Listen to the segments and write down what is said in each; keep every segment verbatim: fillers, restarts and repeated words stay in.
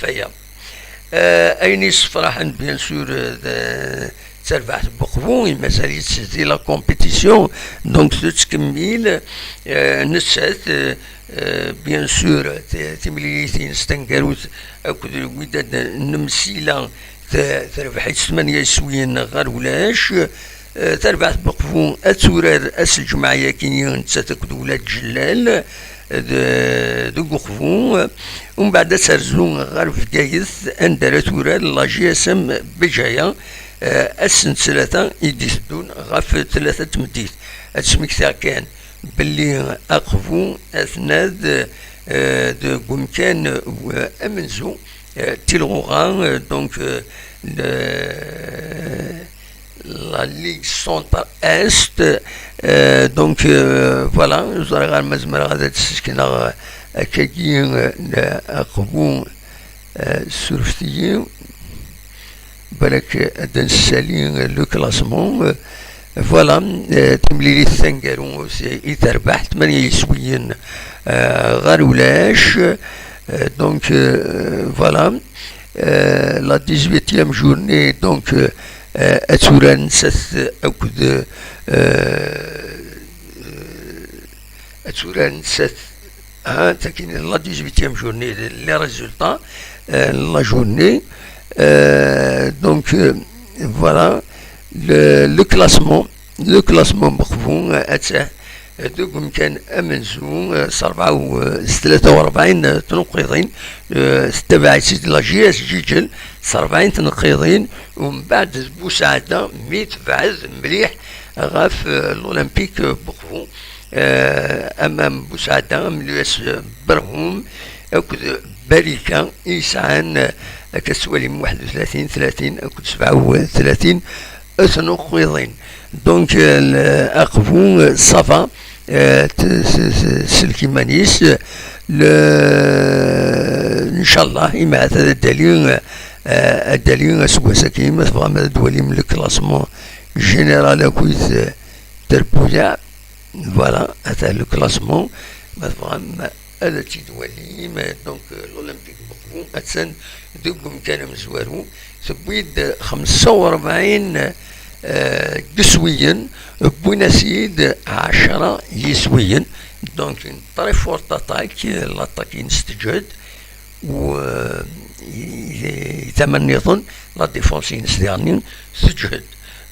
aya. Euh, ayen yessefraḥen, bien sûr, euh, d tarbaɛt n Uqbu, mazal-itt di la compétition, donc tettkemmil, euh, nettat, euh, euh, bien sûr, ti- timlilit-ines taneggarut akked Wydad n Msila, t- terbeḥ-itt tmanya iswiyen ɣer ulac. Eh, tarbaɛt n Uqbu ad turar ass n lǧemɛa-yagi, nettat akked Wlad Jellal, eh, de- deg Uqbu. Umbeɛd ad terzu ɣer Bgayet, anda ara turar la J S M Bejaya, eh, ass n ttlata i d-iteddun ɣef tlata n tmeddit. Ad smektiɣ kan belli Aqbu atnad, eh, deg umkan, eh, amenzu, eh, Tilɣuɣa, eh, donc, eh, le- la Ligue Centre Est. Euh, donc, euh, voilà, ur ẓriɣ ara ma zemreɣ ad d-ssekneɣ, euh, akkagi, euh, Aqbu, euh, surfet-iyi. Balak ad d-nessali, euh, le classement. Euh, voilà, euh, timlilit taneggarut i terbeḥ tmanya yiswiyen, euh, ɣer ulac. Euh, donc, euh, voilà. Euh, la dix-huitième journée, donc, euh, euh, ad turar nettat akked, euh, euh, ad turar nettat, hein, takin la dix-huitième journée, les résultats, euh, la journée, euh, donc, euh, voilà, le, le classement, le classement n Uqbu, euh, attah, deg umkan amenzu, eh, s rebɛa u, eh, s tlata u rebɛin tnuqqiḍin, eh, tettabaɛ-itt-id la J S Ǧiǧel s rebɛin tnuqqiḍin, umbeɛd d Busaɛda mi tebɛed mliḥ ɣef, eh, l'Olympique Buqbu, eh, ama Busaɛda am l'U S Berhum akked Barika i yesɛan, eh, akka tettwalim, waḥed u tlatin, tlatin akked sebɛa u tlatin tnuqqiḍin. Donc, euh, le- Aqbu, euh, ça va, euh, t- s- s- selk iman-is, le- ncallah, imaɛt ad d-ali, euh, ad d-ali aseggas-agi, ma tebɣam ad d-twalim le classement général akkit, euh, terbuyaɛ. Voilà, ata le classement, ma tebɣam ad tt-id-twalim. Donc, euh, l'Olympique Buqbu attan deg umkan amezwaru, tewwi-d xemsa u rebɛin, euh, n yiswiyen, wwin-as-id ɛecra yiswiyen. Donc, une très forte attaque, euh, l'attaque-ines teǧhed, u, euh, i- i- tama nniḍen, la défense-ines diɣen teǧhed.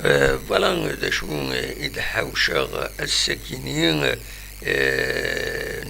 Euh, voilà d acu, euh, i d-ḥawceɣ ass-agi-ni, euh,